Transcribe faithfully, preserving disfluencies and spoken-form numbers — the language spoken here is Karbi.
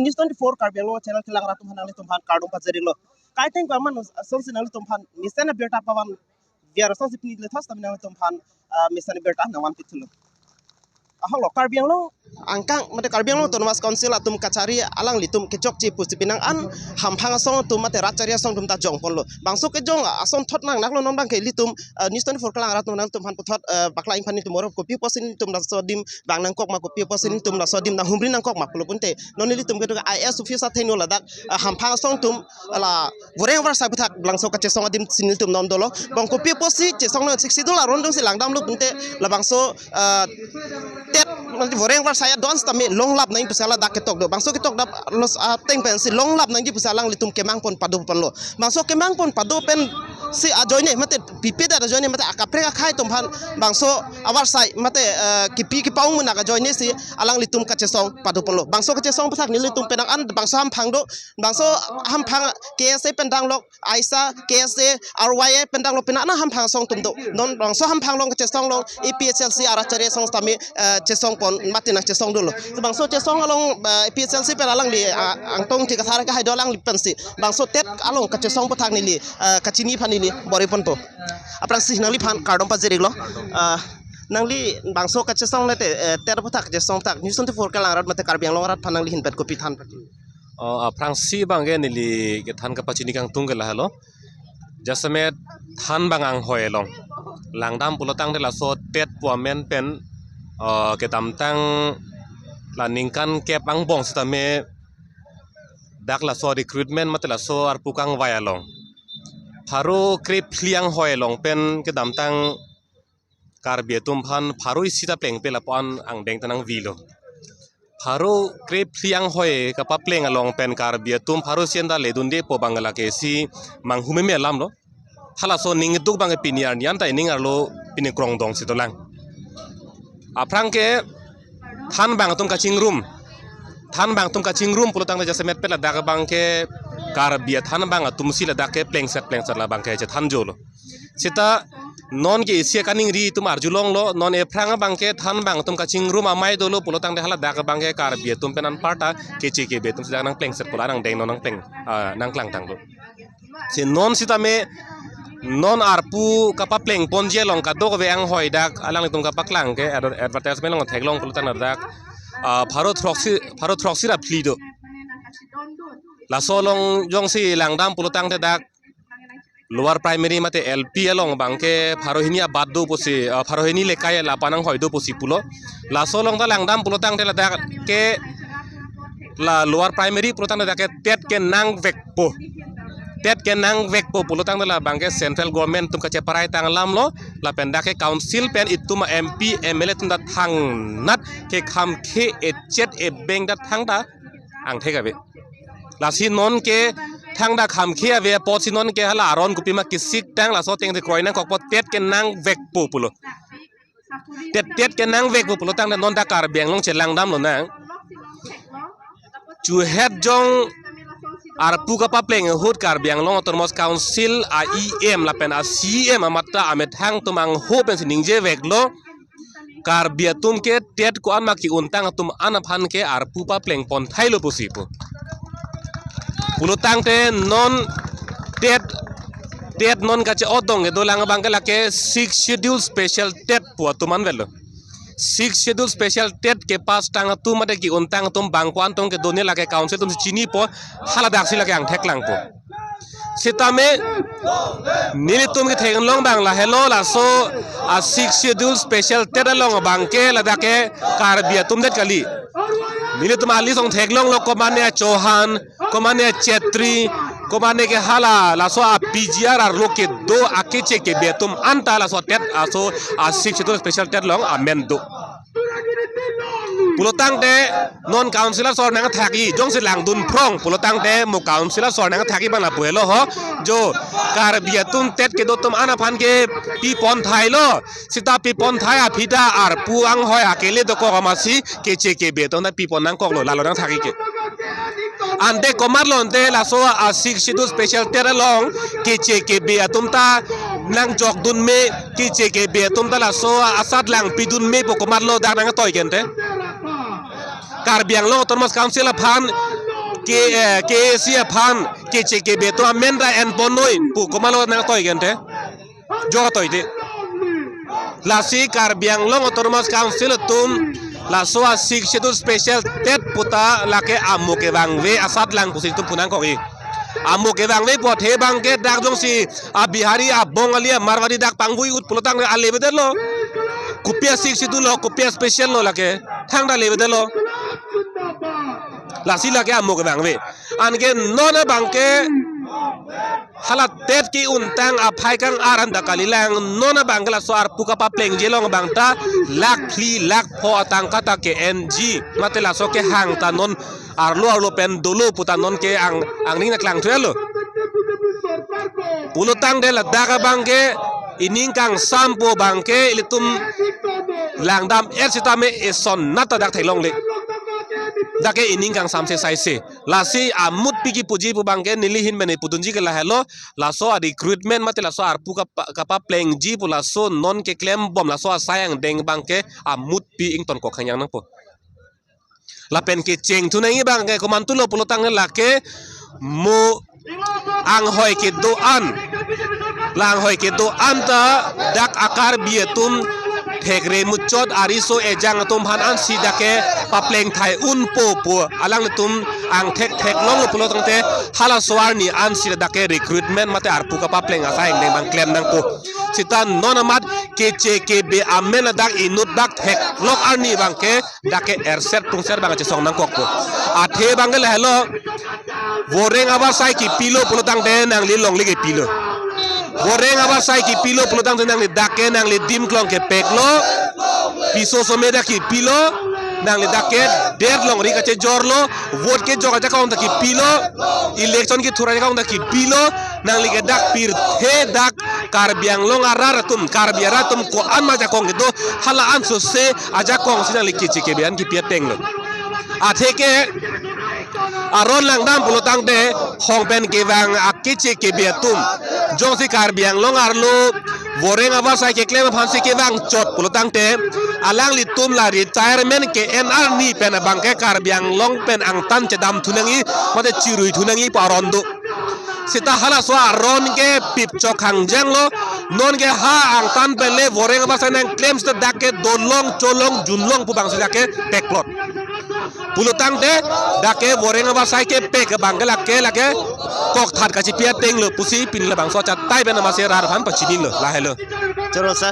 News twenty-four Karbi Anglong channel kelang rat atum aphan nanglitum aphan kardom pajir-iklo. Kaiteng ko aman asonsi nanglitum aphan mesen abirta pavan viar asonsi pini le thos tame nanglitum aphan, ah, mesen abirta nangvan pithulo. Ahoklo, Karbi Anglong angkang mate Karbi Anglong Autonomous Council atum kachari alanglitum kechokche pusi penang an hamphang asong atum mate rat chari asong atum ta jongponlo. Bangso kejong asong thot nang naklo, non abangke ilitum, ah, News twenty-four kelang rat atum nanglitum aphan puthot, ah, paklang-ik aphan ilitum oro kopi apotsi ilitum laso adim vang nangkok ma, kopi apotsi ilitum laso adim nanghumri nangkok ma pulo pute non ilitum kedo I A S office athengno ladak, ah, hamphang asong atum la voreng varsai aputhak labangso kachesong adim si nelitum non dolo. Bang kopi apotsi chesong non sixth schedule aron jongsi langdamlo pute labangso, ah, TET mate voreng varsai adon sitame longlap nangji pusi ladak ketok do. Bangso ketokdaplo ateng pensi longlap nangji pusi alanglitum kemangpon padoponlo. Bangso kemangpon pado pensi ajoine mate pipedet ajoine mate akaprek akhei atum aphan bangso avarsai mate, eh, kipi kipaung munak ajoinesi alanglitum kachesong padoponlo. Bangso kachesong aputhak nelitum penang an bangso hamphang do, bangso hamphang K S A pen danglok, AISA, K S A, R Y A pen danglok penang an hamphang asong atum do. Non bangso hamphang along kachesong along A P H L C arat chari asong sitame, eh, chesongpon mate nangchesong dolo. Bangso chesong along, eh, A P H L C pen alangli, ah, angtong thik asar kehai do alangli pensi bangso TET along kachesong aputhak neli, eh, kachini aphan neli bor-iponpo. Aphrangsi nangliphan kardom pajir-iklo. Ah, nangli bangso kachesong le te, eh, TET aputhak kachesong aputhak News twenty-four kelang rat mate Karbi Anglong arat aphan nangli ahin pen kopi than pati? Oh, aphrangsi abangke neli kethan kapachini kangtung ke lahelo. Jasemet thanbang anghoi along langdam pulotangte laso TET pu amen pen, eh, kedamtang la ningkan kep angbong sitame dak laso recruitment mate laso arpu kangvai along pharo krephli anghoi along pen kedamtang Karbi atum aphan pharo isi ta plengpe lapu-an angdeng ta nangvilo. Pharo krephli anghoi kapapleng along pen Karbi atum pharo isi anta ledundepo abang lake isi manghumeme alamlo. Halaso ning iduk abangke pini arni anta ining arlo pini krongdong si dolang. Aphrangke thanbang atum kachingrum. Thanbang atum kachingrum pulotangte jasemet pen ladak abangke Karbi athanbang atumsi ladak ke plengset plengset labangke chethanjolo. Seta non ke isi kaningri atum arjulonglo, non ephrang abangke thanbang atum kachingrum amei dolo pulotangte haladak abangke Karbi atum pen anparta keche kebe atum seta nangplengset pu la nangdeng non nangpleng, ah, nangklangtanglo. Si non sitame non arpu kapaplengponji along kadokave anghoi dak alanglitum kapaklang ke ad-, advertisement along theklong pulotangte dak, ah, pharo throksi, pharo throksi ra phli do. Laso along jongsi langdam pulotangte dak lower primary mate L P along abangke pharo hini abat do pusi, ah, pharo hini lekai lapu-an anghoi do pusi pulo. Laso along ta langdam pulotangte ladak ke la lower primary pulotangte dak ke TET kenangvekpo. TET kenangvekpo pulotangte labangke central government atum kacheparai tang alamlo, lapen dak ke council pen itum M P M L A atum ta thangnat ke khamkhe echet ebeng ta thangta angthek ave. Lasi non ke thangta khamkhe ave apotsi non ke hala aron kopima kisiktang laso atengsi kroi nangkokpo, TET kenangvekpo pulo. TET, TET kenangvekpo pulotangte non ta Karbi Anglong chelangdamlonang. Chuhet jong arpu kapapleng ahut Karbi Anglong Autonomous Council a E M lapen a C E M amat ta amethang atum angho pensi ningjeveklo. Karbi atum ke TET ko-an ma ki-untang atum an aphan ke arpu paplengpon thailo pusi pu. Pulotangte non TET, TET non kache-otdong kedolang abangke lake Sixth Schedule Special TET pu atum anvetlo. Sixth Schedule Special TET kepass tang atum mate ki-untang atum bang ko-an tong kedo ne lake council atumsi chinipo, haladaksi lake angtheklangpo. Sitame nelitum ketheklong abang lahelo, laso a Sixth Schedule Special TET along abangke ladak ke Karbi atum det kali. Nelitum a list along theklonglo, komane a Chauhan, komane a Chetri, komane ke hala laso a P G R arlo kedo akeche kebe atum anta laso TET aso a Sixth Schedule Special TET along amen do. Pulotangte non council asor nangthakji, jongsi langdun phrong pulotangte mo council asor nangthakji abang lapu helo ho. Jo Karbi atum TET kedo atum an aphan ke pipon thailo. Seta pipon thai aphi ta arpu anghoi akele dokok amatsi keche kebe atum ta pipon nangkoklo, lalo nangthakji ke. Ante komatlo ante laso a Sixth Schedule Special TET along keche kebe atum ta nangjokdun me, keche kebe atum ta laso asat langpidun me pu komatlo dak nangtoi ke ante. Karbi Anglong Autonomous Council aphan K, eh, K A C aphan keche kebe atum amen ta enpon noi pu komatlo nangtoi gente. Jo toide. Lasi Karbi Anglong Autonomous Council atum laso a Sixth Schedule special tet puta lake amo kevangve asatlang pusi itum pu nangkok-i. Amo kevangve pu athe abangke dak jongsi a Bihari, a Bongali, a Marwari dak pangvui ut pulotangte ale avedetlo. Kopi a Sixth Schedule lo, kopi a special lo lake. Thangta ale avedetlo. Lasi lake amo kevangve. Anke non abangke hala tet ke-untang aphai kang-ar anta kalilang, non abangke laso arpu kapaplengji along abangta lakh phli lakh pho atangka ta ke-enji. Mate laso kehang ta non arlo arlo pen dolo puta non ke ang, angning nangklang thulo. Pulotangte ladak abangke ining kangsam pu abangke ilitum langdam-et sitame eson nat ta dak theklongle. Dak ke ining kangsam se sai se. Lasi amutpi kipuji pu abangke neli ahin pen ipudunji ke lahelo, laso a recruitment mate laso arpu kapa-, kapaplengji pu laso non keklembom laso asai angdeng abangke amutpi ingtonkok hangyang nangpo. Lapen kecheng thu nangji abangke komantulo pulotangte lake mo anghoi kedo-an. La anghoi kedo-an ta dak a Karbi atum thekre muchot ariso ejang atum aphan ansi dak ke papleng thai unpo pu alanglitum angthek theklonglo pulotangte halaso arni ansi dak ke recruitment mate arpu kapapleng asai angdeng abang klem nangpo. Sita non amat keche kebe amen ladak inut dak theklok arni abangke dak ke erset tungser abang chesong nangkokpo. Athe abangke lahelo, voreng avarsai kipilo pulotangte nangli longle kipilo. Voreng avarsai kipilo pulotangte nangli dak ke nangli adim klong kepeklo. Piso some dak kipilo. Nangli dak ke det longri kachejorlo. Vote kejok ajakong ta kipilo. Election kethur ajakong ta kipilo. Nangli ke dak pirthe dak Karbi Anglong arat atum, Karbi arat atum ko-an ma ajakong kedo, hala an sose ajakong si nangli keche kebe an kipi atenglo. Atheke aron langdam pulotangte hong pen kevang akeche kebe atum. Jongsi Karbi Anglong arlo voreng avarsai keklem aphansi kevang chot pulotangte alanglitum la retirement ke-en arni pen abangke Karbi Anglong pen angtan chedam thu nangji, mate chirui thu nangji pu aron do. Sita halaso aron ke pipchok hangjanglo, non ke ha angtan pen le voreng avarsai nangklem sita dak ke dolong cholong junlong pu abangsi dak ke pekplot. Pulotangte dak ke voreng avarsai kepek abangke lake lake kokthat kachipi atenglo pusi pini labangso achatai pen amatsi rat aphan pachinilo lahelo. Choro sir.